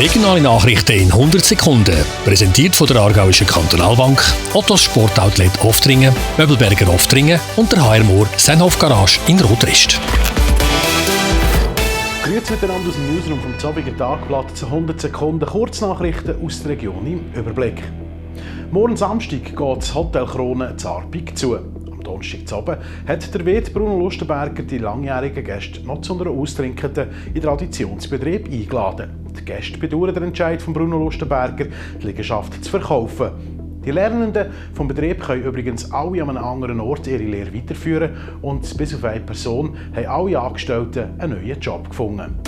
Regionale Nachrichten in 100 Sekunden. Präsentiert von der Aargauischen Kantonalbank, Ottos Sportoutlet Oftringen, Möbelberger Oftringen und der HR Mohr Senhof Garage in Rotrist. Grüezi miteinander aus dem Newsroom vom Zofingen Tagblatt zu 100 Sekunden Kurznachrichten aus der Region im Überblick. Morgen Samstag geht das Hotel Krone Zarpig zu. Am Donnerstagabend hat der Wirt Bruno Lustenberger die langjährigen Gäste noch zu einer austrinkenden in Traditionsbetrieb eingeladen. Die Gäste bedauern den Entscheid von Bruno Lustenberger, die Liegenschaft zu verkaufen. Die Lernenden vom Betrieb können übrigens alle an einem anderen Ort ihre Lehre weiterführen und bis auf eine Person haben alle Angestellten einen neuen Job gefunden.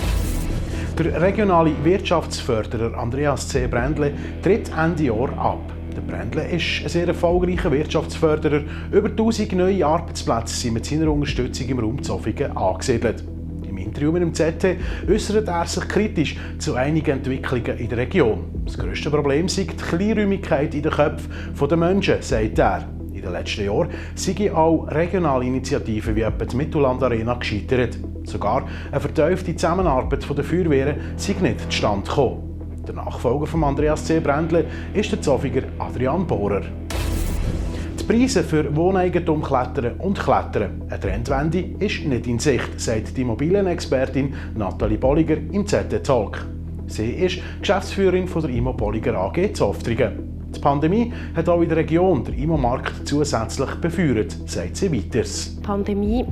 Der regionale Wirtschaftsförderer Andreas C. Brändle tritt Ende Jahr ab. Der Brändle ist ein sehr erfolgreicher Wirtschaftsförderer. Über 1000 neue Arbeitsplätze sind mit seiner Unterstützung im Raum Zofingen angesiedelt. Im Interview mit dem ZT äußert er sich kritisch zu einigen Entwicklungen in der Region. Das grösste Problem sei die Kleinräumigkeit in den Köpfen der Menschen, sagt er. In den letzten Jahren seien auch regionale Initiativen wie etwa die Mittelland Arena gescheitert. Sogar eine vertiefte Zusammenarbeit der Feuerwehren sei nicht zustande gekommen. Der Nachfolger von Andreas C. Brändle ist der Zofinger Adrian Bohrer. Die Preise für Wohneigentum klettern und klettern. Eine Trendwende ist nicht in Sicht, sagt die Immobilienexpertin Nathalie Bolliger im ZT-Talk. Sie ist Geschäftsführerin der Immo Bolliger AG Zoftringen. Die Pandemie hat auch in der Region den Immomarkt zusätzlich befeuert, sagt sie weiter. Die Pandemie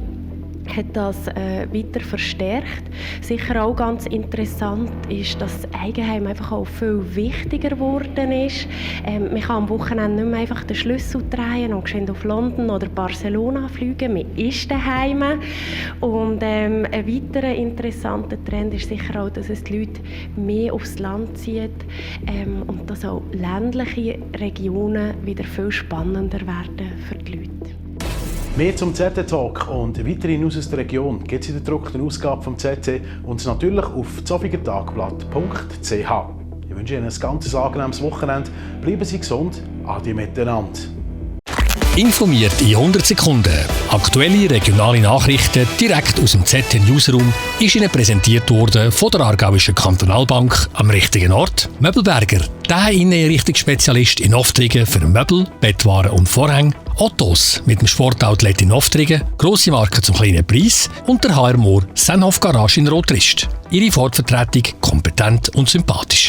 hat das weiter verstärkt. Sicher auch ganz interessant ist, dass das Eigenheim einfach auch viel wichtiger geworden ist. Man kann am Wochenende nicht mehr einfach den Schlüssel drehen und geschwind auf London oder Barcelona fliegen. Man ist daheim. Und ein weiterer interessanter Trend ist sicher auch, dass es die Leute mehr aufs Land zieht und dass auch ländliche Regionen wieder viel spannender werden für die Leute. Mehr zum ZT-Talk und weitere News aus der Region gibt es in der gedruckten Ausgabe vom ZT und natürlich auf zofingertagblatt.ch. Ich wünsche Ihnen ein ganz angenehmes Wochenende. Bleiben Sie gesund. Adi miteinander. Informiert in 100 Sekunden. Aktuelle regionale Nachrichten direkt aus dem ZT Newsroom ist Ihnen präsentiert worden von der Aargauischen Kantonalbank am richtigen Ort. Möbelberger, der Inneneinrichtungsspezialist in Oftringen für Möbel, Bettwaren und Vorhänge. Ottos mit dem Sportoutlet in Oftringen, grosse Marken zum kleinen Preis und der HR Mohr Senhof Garage in Rotrist. Ihre Fortvertretung kompetent und sympathisch.